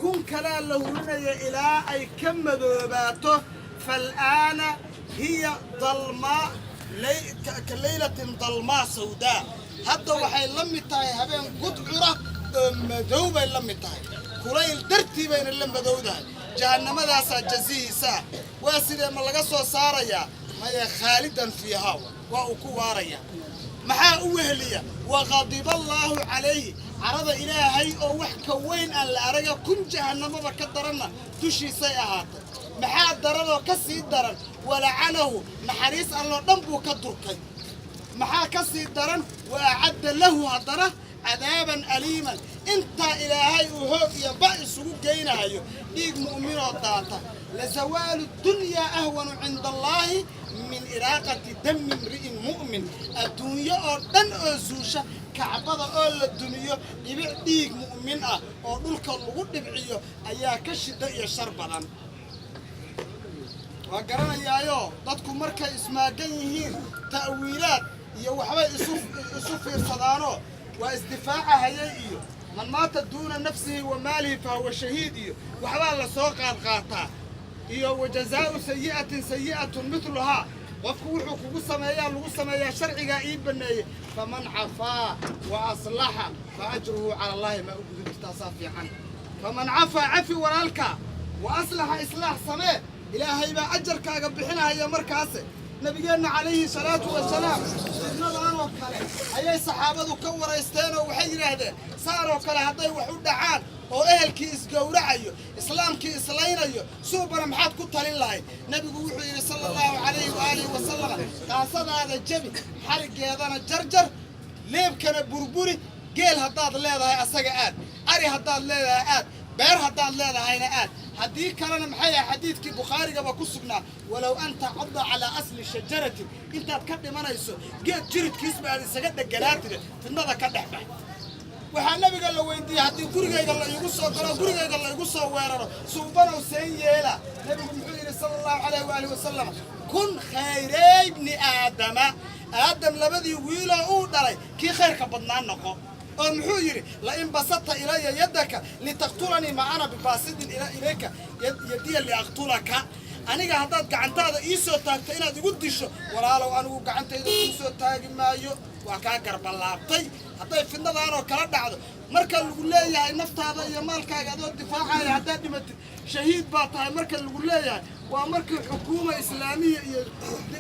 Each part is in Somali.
Kun kalaa la hurinaya ilaa ay ka madoobaato. فالآن هي ظلماء كليلة ظلماء سوداء. Hadda waxay la mid tahay habeen gudcura oo madow bay la mid tahay, kulayl dartii bayna la madowdahay. Jahannamadaasaa jazihiisa ah. Waa sidee? Ma laga soo saarayaa? Maya, خالدا فيها, waa uu ku waaraya. Maxaa u weheliya? وغضب الله عليه, carada Ilaahay oo wax ka weyn aan la araga, kun jahannamaba ka daranna dushiisay ahaatay. Maxaa daranoo ka sii daran? ولعنه, naxariis alloo dhan buu ka durkay. Maxaa ka sii daran? وأعد له haddana عذابا أليما. Intaa Ilaahay uu hoog iyo ba isugu geynayo dhiig mu'minoo daata, لزوال الدنيا أهون عند الله من إراقة دم امرئ مؤمن. Adduunyo oo dhan oo zuusha, Kacbada oo la dumiyo, dhibic dhiig mu'min ah oo dhulka lagu dhibciyo ayaa ka shida iyo shar badan. Waa garanayaayo, dadku markay ismaagan yihiin ta'wiilaad iyo waxbay isu fiirsadaanoo waa isdifaacahayay, iyo من مات دون نفسه وماله فهو شهيد, iyo waxbaa la soo qaadqaataa, iyo وجزاء سيئة سيئة مثلها. Qofku wuxuu kugu sameeyaa lagu sameeyaa, sharcigaa ii baneeyey. فمن عفا وأصلح فأجره على الله. Ma u gudubti? Taasaa fiican. فمن عفا, cafi walaalka, وأصلح, islaax samee, Ilaahay baa ajarkaaga bixinahaya. Markaase Nabigeenna calayhi salaatu wasalaam fidnadan oo kale ayay saxaabadu ka waraysteen oo waxay yidhaahdeen: saan oo kale hadday wax u dhacaan oo ehelkii isgowracayo, islaamkii islaynayo, suubana maxaad ku talin lahayd? Nebigu wuxuu yidhi sala allahu calayhi waaalihi wasalam: qaasadaada jebi, xariggeedana jarjar, leebkana burburi. Geel haddaad leedahay asaga aad, ari haddaad leedahay aad, beer haddaad leedahayna aad. Haddii kalena, maxay ahay xadiidkii Bukhaarigaba ku sugnaa? ولو أن تعض على أصل شجرة. Intaad ka dhimanayso geed jiridkiisba aad isaga dheganaatide, fidnada ka dhex bax. Waxaa Nabiga la weydiiyey: haddii gurigayga la iigu soo galo, gurigayga la igu soo weeraro, suubanow, seen yeela? Nabigu muxuu yidhi sala allahu calayh waaalih wasalam? كن خيري ابن آدم. Aadam labadii wiiloo uu dhalay kii khayrka badnaa noqo. Oo muxuu yidhi? لئن بسطت إلي يدك لتقتلني ما أنا بباسط إليك يدي لأقتلك. Aniga haddaad gacantaada ii soo taagto inaad igu disho, walaalow, anigu gacantayda kuu soo taagi maayo, waa kaa garballaabtay. Hadday fidnadaanoo kala dhacdo, marka lagu leeyahay naftaada iyo maalkaaga adoo difaacaya haddaad dhimatid shahiid baa tahay, marka lagu leeyahay waa markii xukuuma islaamiya iyo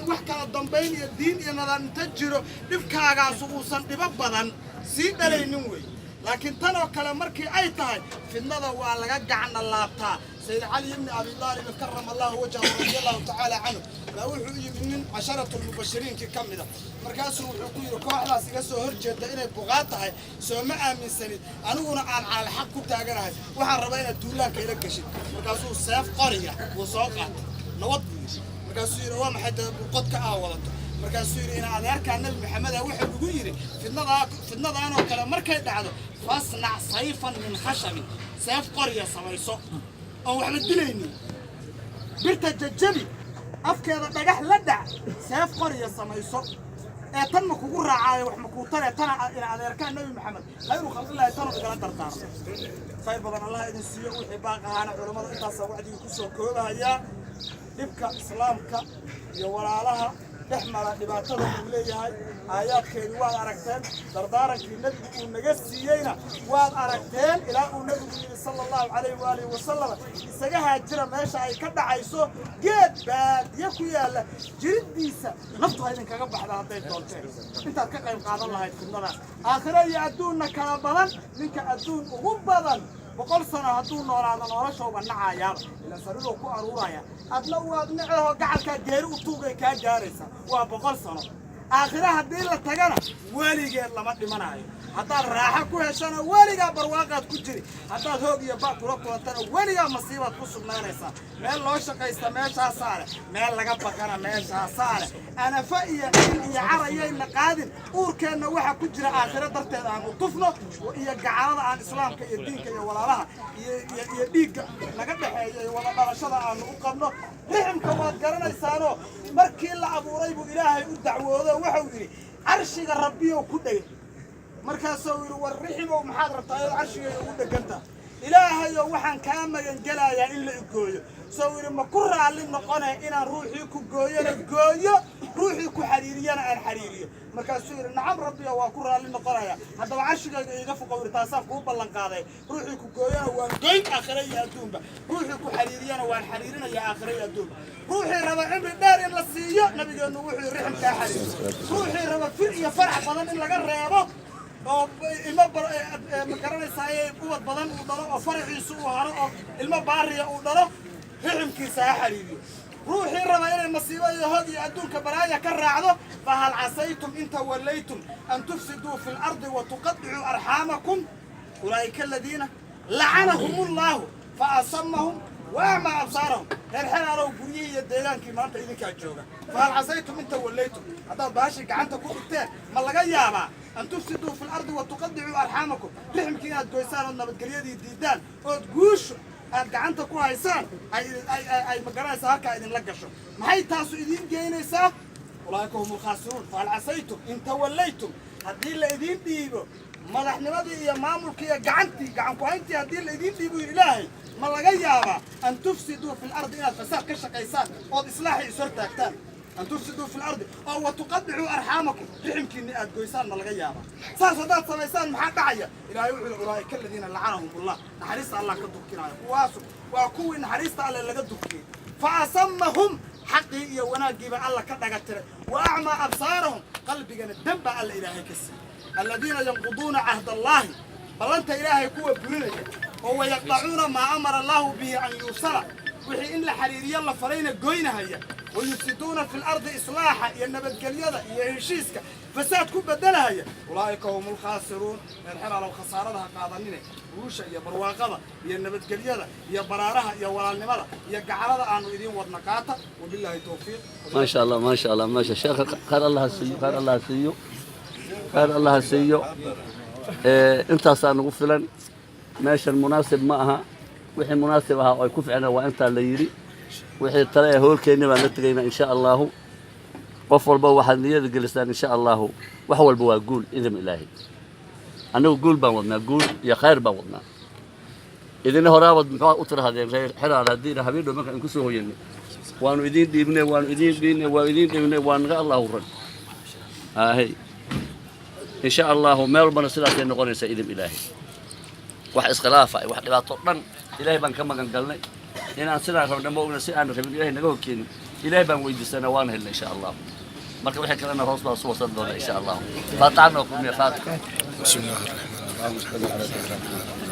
wax kala dambayn iyo diin iyo nidaam inta jiro, dhibkaagaasu uusan dhibo badan sii dhalaynin wey. Laakiin tan oo kale markii ay tahay, fidnada waa laga gacna laabtaa. Sayid Cali ibni Abi Daalib كرم الله وجهه رضي الله تعالى عنه baa wuxuu u yimid nin casharatu lmubashiriinkii ka mida. Markaasuu wuxuu ku yidhi: kooxdaas iga soo horjeeda inay buqaa tahay soo ma aaminsanid? Aniguna aan calalxaq ku taaganahay, waxaan rabaa inaad duulaanka ila geshid. Markaasuu seef qoriya wuu soo qaatay. Nabad buu yidhi. Markaasuu yidhi: waa maxay qodka aa wadato? Markaasuu yidhi: ina adeerkaa Nabi Maxameda wuxuu igu yidhi, fidnadaa fidnadaanoo kale markay dhacdo, فاصنع سيفا من خشب, seef qoriya samayso oon waxba dilaynin, birta jajabi, afkeeda dhagax la dhac, seef qoriya samayso. Ee tan ma kugu raacaayo? Wax ma kuu taree tana? Ina adeerkaa Nabi Maxamed خير خلق الله tanu igala dardaarmo. Khayr badan Allah idin siiyo. Wixii baaq ahaana culammada intaasaa wacdigii kusoo koobahayaa. Dhibka islaamka iyo walaalaha dhex mara dhibaatada uu leeyahay aayaadkeedii waad aragteen, dardaarankii Nebigu uu naga siiyeyna waad aragteen, ilaa uu Nebigu yidhi sala allahu calayhi waalihi wasalam: isaga haajira meesha ay ka dhacayso, geed baadiye ku yaalla jiriddiisa naftu ha idinkaga baxda hadday doonteen, intaad ka qayb qaadan lahayd fidnadaas. Aakhiro iyo adduunna kala badan. Ninka adduun ugu badan 100 sano hadduu noolaado, noloshooba nacayaaba, ila sariiruu ku aruuraya. Adna waad naceho, gacalkaa geeri u tuugay kaa gaaraysa. Waa 100 sano. Aakhire haddii la tagana weligeed lama dhimanayo. Haddaad raaxo ku heshana weligaa barwaaqaad ku jiri, haddaad hoog iyo ba kula kulantana weligaa masiibaad ku sugnaanaysaa. Meel loo shaqaysta meeshaasaa leh, meel laga baqana meeshaasaa leh. Anafa iyo ciil iyo carayayna qaadin. Uurkeenna waxa ku jira aakhiro darteed aan u tufno, iyo gacalada aan islaamka iyo diinka iyo walaalaha iyo dhiigga naga dhexeeya iyo wada dhalashada aanu u qabno. Riximka waad garanaysaanoo markii la abuuray buu Ilaahay u dacwoodo. Waxau yidhi: carshiga Rabbiyow ku dhegay. Markaasuu yidhi: war riximow, maxaad rabtaa iyadoo carshigayga ugu dheganta? Ilaahayow, waxaan kaa magangelayaa in la igooyo. Soo yidhi: "Ma ku raalli noqonaya inaan ruuxii ku gooyona gooyo, ruuxii ku xariiriyana aan xariiriyo?" Markaasuu yidhi: "Nacam, Rabbiyo, waa ku raalli noqonaya." "Haddaba carshigayga iiga foqo," yidhi, "taasaan kuu ballan qaaday. Ruuxii ku gooyona waan goyn aakhire iyo adduunba, ruuxii ku xariiriyana waan xariirinaya aakhire iyo adduunba." Ruuxii raba cimri dheer in la siiyo, nabigeennu wuxuu yidhi: "Riximkaa xariiriyo." Ruuxii raba fir iyo farax badan in laga reebo oo ilmo, ma garanaysaaye, ubad badan uu dhalo oo faraciisu uu haro oo ilmo baariya uu dhalo, riximkiisa ha xariiriyo. Ruuxii raba inay masiibo iyo hog iyo adduunka balaaya ka raacdo, فهل عسيتم إن توليتم أن تفسدوا في الأرض وتقطعوا أرحامكم أولئك الذين لعنهم الله فأصمهم وأعمى أبصارهم. Reer Xeraalow, guryihii iyo deegaankii maanta idinkaa jooga. فهل عسيتم إن توليتم, haddaad baashii gacanta ku dhigteen, ma laga yaabaa أن تفسدوا في الأرض وتقطعوا أرحامكم, riximkii inaad goysaan ood nabadgelyadii diidaan ood guushu aad gacanta ku haysaan ay magaranaysaa halkaa idinla gasho? Maxay taasu idiin geynaysaa? أولئك هم الخاسرون. فهل عسيتم إن توليتم, haddii la idiin dhiibo madaxnimadii iyo maamulkii iyo gacantii gacan ku hayntii, haddii la idiin dhiibo, yidhi Ilaahay, ma laga yaabaa أن تفسدوا في الأرض, inaad fasaad ka shaqaysaan ood islaaxii is hortaagtaan, أن تفسدوا في الأرض oo وتقطعوا أرحامكم, riximkiinni aad goysaan? Ma laga yaabaa? Saas haddaad samaysaan, maxaa dhacaya? Ilaahay wuxuu yidhi: أولئك الذين لعنهم الله, naxariista Allah ka durkinaayo. Kuwaasu waa kuwii naxariista Alle laga durkiyey. فأصمهم, xaqii iyo wanaaggiiba Alla ka dhaga tiray, وأعمى أبصارهم, qalbigana dembaa Alla Ilaahay ka siiyey. الذين ينقضون عهد الله, ballanta Ilaahay kuwa burinaya oo ويقطعون ما أمر الله به أن يوصل, wixii in la xiriiriyo la farayna goynahaya, ويفسدون في الأرض, islaaxa iyo nabadgelyada iyo heshiiska fasaad ku bedelahaya, أولئك هم الخاسرون. Reer Xeraalow, khasaarada ha qaadanine. Guusha iyo barwaaqada iyo nabadgelyada iyo baraaraha iyo walaalnimada iyo gacalada aanu idiin wadna qaata. وبالله التوفيق. ما شاء الله، ما شاء الله، ما شاء sheekh. Khayr Allah ha siiyo, khayr Allah ha siiyo, khayr Allah ha siiyo. Intaasaa nagu filan. Meeshan munaasib ma aha. Wixii munaasib ahaa oo ay ku ficnaa waa intaa la yidhi. Wixii tale ee hoolkeenni baan la tegaynaa, insha Allahu. Qof walba waxaad niyada gelisaan, insha Allahu, wax walba waa guul idin Ilaahi. Annagu guul baan wadnaa, guul iyo khayr baan wadnaa. Idina horaabad muxuu u tirahdeen, reer Xeraal, haddii habeen dhow markaan ku soo hoyanay, "Waanu idiin dhiibnay, waanu idiin dhiibnay, waanu idiin dhiibnay." Waa naga Allahu ran ahay. Insha Allahu, meel walbana sidaasay noqonaysaa idin Ilaahay. Wax iskhilaafa, wax dhibaato dhan Ilaahay baan ka magan galnay. Inaan sidaan rabna ma ogna, si aan rabin Ilaahay naga horkeenin Ilaahay baan weydiisanaa, waana helnay, insha Allahu. Marka wixii kalena hoos baa su wasan doona, insha Allahu. Faataxna oo kulmiya, faatax. بسم الله الرحمن الرحيم، الحمد لله رب العالمين.